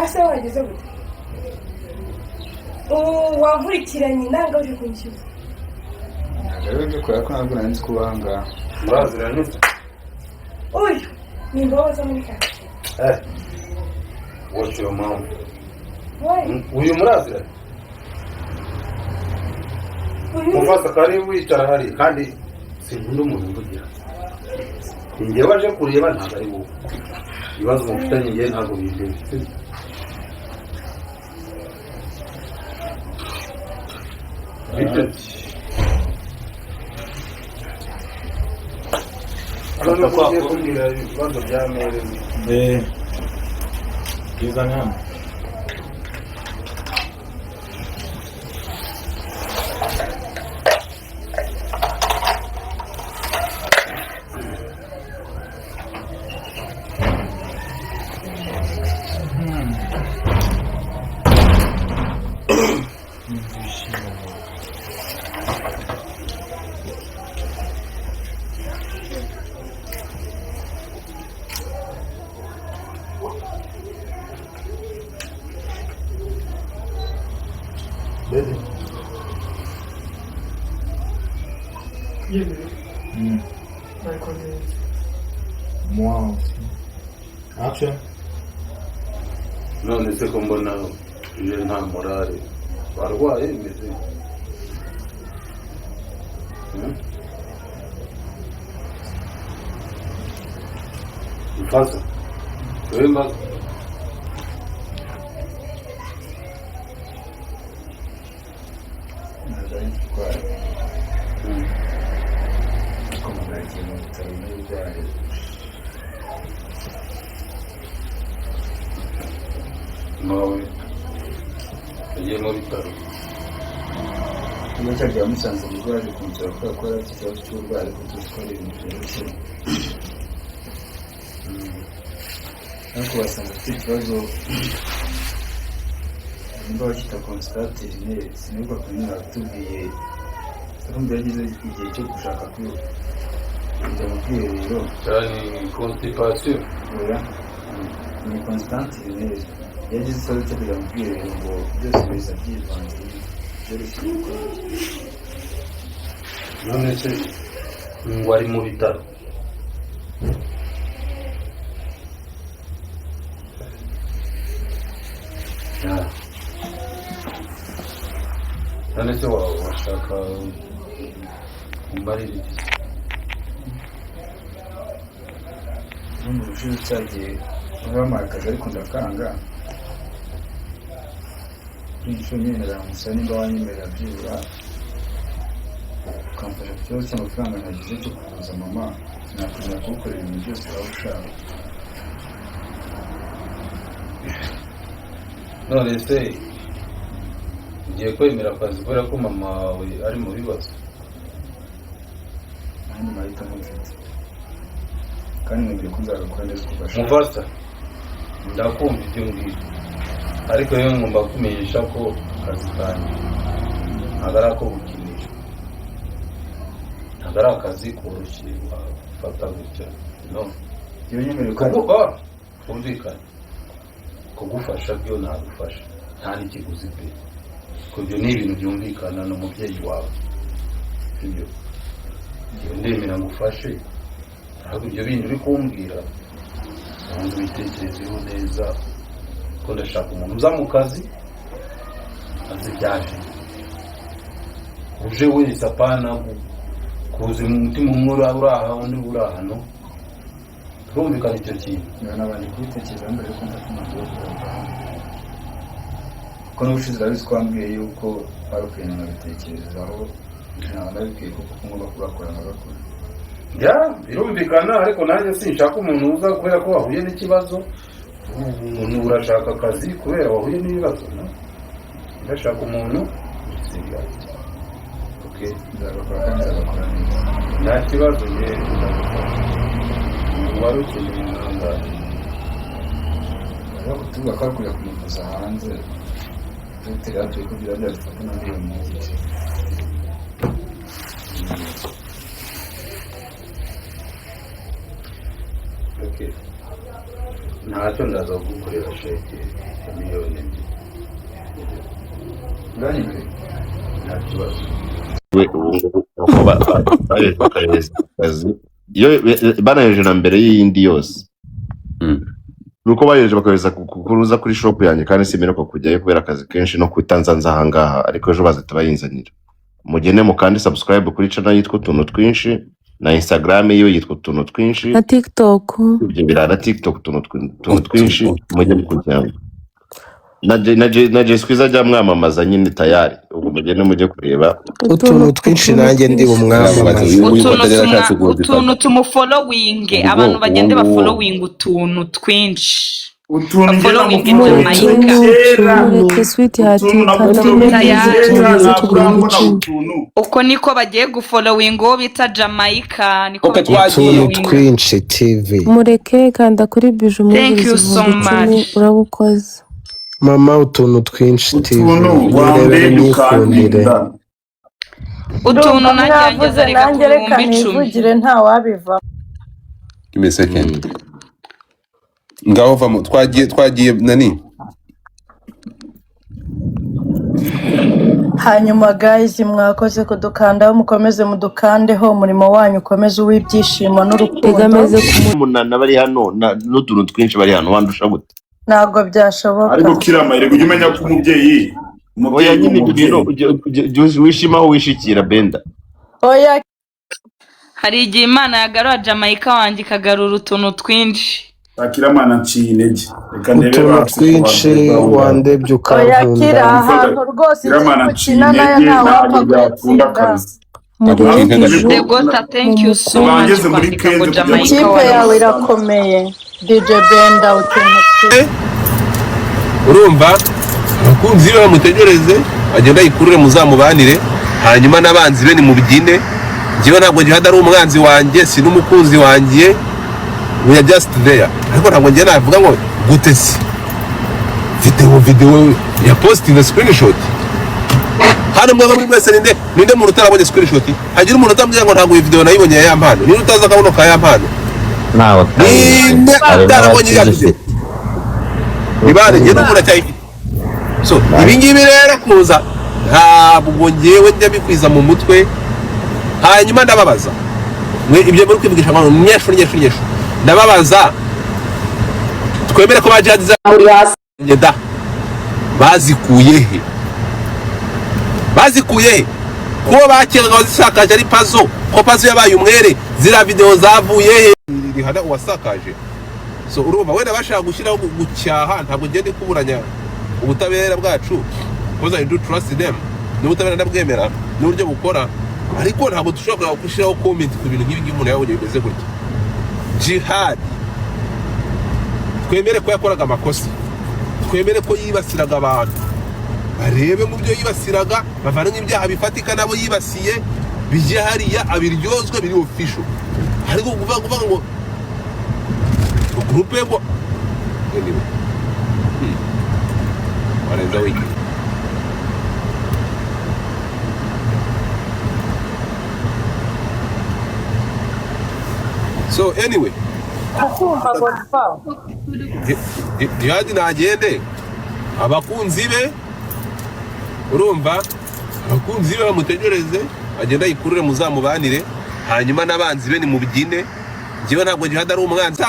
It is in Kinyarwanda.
Ase wageze gute? Ubu wankurikiranye ntabwo uje kunshyuza. Ntabwo ari byo, kubera ko ntabwo nari nzi ko uba aha ngaha. Muraziranye? Uyu ni imbogo zo muri karitsiye. Eh, watch your mouth. Wowe. Uyu muraziranye? Uyu ni Mufasa, kari wicara hari, kandi sinkunda umuntu uvugira. Ni njyewe waje kureba, ntabwo ari wowe. Ibibazo mufitanye njyewe ntabwo bindeba, sibyo? Bite? None ko ugiye kumbwira ibibazo bya mere? Eh, bizane hano. Bebe. Yemewe. Nayikomeza. Moi aussi. Action. None se ko mbona uje nta morale, warwaye, bimeze? Hmm? Mfaza, wewe mbaza. Ntabwo ari ndwaye, ariko mpagarikiye mu bitaro n'uburwayi. Mawe yagiye mu bitaro? Ubwo cyagiye musanze mu rugo, yaje kunsura kubera ko yari afite ikibazo cy'uburwayi, ariko tuzi ko ari ibintu byoroshye, ariko basanga afite ikibazo nimba bakita constatine, sinibuka kunyura batubwiye. Urumva yagize igihe cyo gushaka kujya mu bwiherero. Cyane constipation? Oya, ni constantine. Yagize ikibazo cyo kujya mu bwiherero, ngo byose biza byivanze, byoroshye gukora. None se ngo ari mu bitaro? Ya. None se washaka umbarira iki? Urumva ubushize cyagiye bampaye akazi, ariko ndakanga. Kuri iyi nshuro nyemerera gusa, nimba wanyemerera byibura ukamfasha ku kibazo cy'amafaranga nagize cyo kuvuza mama, nakomeza kugukorera ibintu byose waba ushaka. None se ugiye kwemera akazi kubera ko mama wawe ari mu bibazo? Nta yandi mahitamo mfite, kandi nkubwiye ko nzagakora neza uko gashaka. Mufasa, ndakumva ibyo mbwira, ariko rero ngomba kumenyesha ko akazi kanjye ntabwo ari ako gukinisha, ntabwo ari akazi koroshye wafata gutya, no. Iyo nyemereye ko Twumvikane, kugufasha byo nagufasha, nta n'ikiguzi pe, kuko ibyo ni ibintu byumvikana n'umubyeyi wawe, sibyo? Iyo ndemera ngufashe, ariko ibyo bindi uri kumbwira ubundi ubitekerezeho neza, ko ndashaka umuntu uza mu kazi azi ibyaje, uje wese, apana kuza umutima umwe uraha, undi uraha. No turumvikana icyo kintu? Niba nabanje kubitekerezaho mbere yuko mfata umwanzuro wo kuva hano, kuko n'ubushize urabizi ko wambwiye yuko wari ukwiye nkabitekerezaho, ntabwo nabikwiye kuko ngomba kubakora nkagakora. Ya, birumvikana, ariko nanjye sinshaka umuntu uza kubera ko wahuye n'ikibazo. Umuntu urashaka akazi kubera wahuye n'ibibazo, no ndashaka umuntu serious, okay? Nzagakora kandi nzagakora neza. Nta kibazo, njye ndagufasha. Wari ukeneye nangahe? Bari kutubwira ko ari kujya kumuvuza hanze, dogiteri yatubwiye ko byaba byadufata na 1.5 miliyoni. Okay, ntacyo, ndaza kugukorera sheke. 2 miliyoni. Uranyemereye? Nta kibazo. We ubu ngubu uko bakayohereza ku kazi, iyo banayoheje na mbere y'iyindi yose, nuko bayoheje bakayohereza kuruza kuri shop yanjye, kandi simeruka kujyayo kubera akazi kenshi no kutanzanza ahangaha, ariko ejo bazahita bayinzanira. Mugende mukande subscribe kuri channel yitwa Utuntu Twinshi, na Instagram yo yitwa Utuntu Twinshi. Na TikTok. Ibyo birara TikTok, Utuntu Twinshi, mujye mukurikirana na Jay Squeezer ajya mwamamaza nyine tayari. Ubwo mugende mujye kureba Utuntu Twinshi, nanjye ndi bumwamamaze. Uyu nguyu Utuntu atari yarashatse utuntu kuwudufata. Tumufollowinge. Ubwo Abantu bagende uwo nguwo. Bafollowinge Utuntu Twinshi. Utuntu njye Bafollowinge namufollowinze Jamaica. kera. Mureke sweetheart. Utuntu Kanda kuri namufollowinze Tayari. kera, tuze ntabwo tugura urambona icumi. utuntu. Uko niko bagiye gufollowinga uwo bita Jamaica, niko Okay, bagiye twagiye. Utuntu gufollowinga. Twinshi TV. Mureke, kanda kuri biju Thank umwohereze you so 10,000. much. Urabukoze. Mama, Utuntu Twinshi TV. Utuntu Nirebere wandebye nyikundire. ukankunda. Utuntu Ndumva nanjye yangeze mwavuze reka ku nanjye reka 10,000. nivugire, ntawabivamo. Give me a second. Ngaho vamo, twagiye, twagiye nani. Hanyuma guys, mwakoze kudukandaho, mukomeze mudukandeho, umurimo wanyu ukomeze uw'ibyishimo Rega n'urukundo. ameze ku Umunana bari hano n'Utuntu Twinshi bari hano, wandusha gute? Ntabwo byashoboka. Ariko Kirama, erega ujye umenya ko umubyeyi Oya. Umubyeyi ni Nyine ibyo bintu umubyeyi. wishima aho wishikira benda. Oya. Hari igihe Imana yagarura Jamaica wanjye, ikagarura Utuntu Twinshi. Kiramana, nciye intege, reka ndebe Utuntu basi ku Twinshi, bantu aho ngaho. wandebye Oya. ukankunda. Kira ahantu rwose Kiramana, ikipe nciye ukina nayo intege, ntabwo ntawapfa byakunda kuyatsinda. kabisa. Ntabwo Mureke uciye intege. biju. The Gota, thank you so much Bangeze muri kwandika ngo kenze kujya Jamaica Ikipe yawe wayise. irakomeye, DJ Benda, Utuntu Twinshi. Urumva, abakunzi be bamutegereze, agenda ayikurure, muzamubanire, hanyuma n'abanzi be nimubyine. Njyewe ntabwo Jihad ari umwanzi wanjye, si n'umukunzi wanjye, we are just there, ariko ntabwo njye navuga ngo gute se video ya posting screenshot hano. Mwaba muri mwese, ninde muntu utarabonye screenshot? Hagira umuntu utambwira ngo ntabwo iyi video nayibonye ya Yampano. Ninde utazi akabuno ka Yampano? Ntawe. Ninde Hari utarabonye iriya video? n'abakizifite. Nibande njye n'ubu uracyayifite. So ibi ngibi rero kuza, ntabwo ngewe njya bikwiza mu mutwe. Hanyuma ndababaza mwe, ibyo muri kwivugisha ngo nyeshu nyeshu nyeshu, ndababaza, twemere ko ba jihadi da bazikuye he? Bazikuye he? Kuba bakekaga wazisakaje ari Pazo, ko Pazo yabaye umwere, ziriya video zavuye he? Rihana uwasakaje. So urumva wenda bashaka gushyiraho gucyaha. Ntabwo ngende kuburanya ubutabera bwacu, because I do trust them, n'ubutabera ndabwemera n'uburyo bukora, ariko ntabwo dushobora gushyiraho comment ku bintu nk'ibi ngibi umuntu yabonye bimeze gutya. Jihad, twemere ko yakoraga amakosa, twemere ko yibasiraga abantu, barebe mu byo yibasiraga, bavanemo ibyaha bifatika nabo yibasiye, bijye hariya abiryozwe, biri official. Ariko kuvuga ngo groupe ngo, anyway, warenza wiki. So anyway, Ndakumva, Godfa. Jihad nagende, abakunzi be, urumva, abakunzi be bamutegereze, agenda ayikurure, muzamubanire, hanyuma n'abanzi be nimubyine. Njyewe ntabwo Jihad ari umwanzi.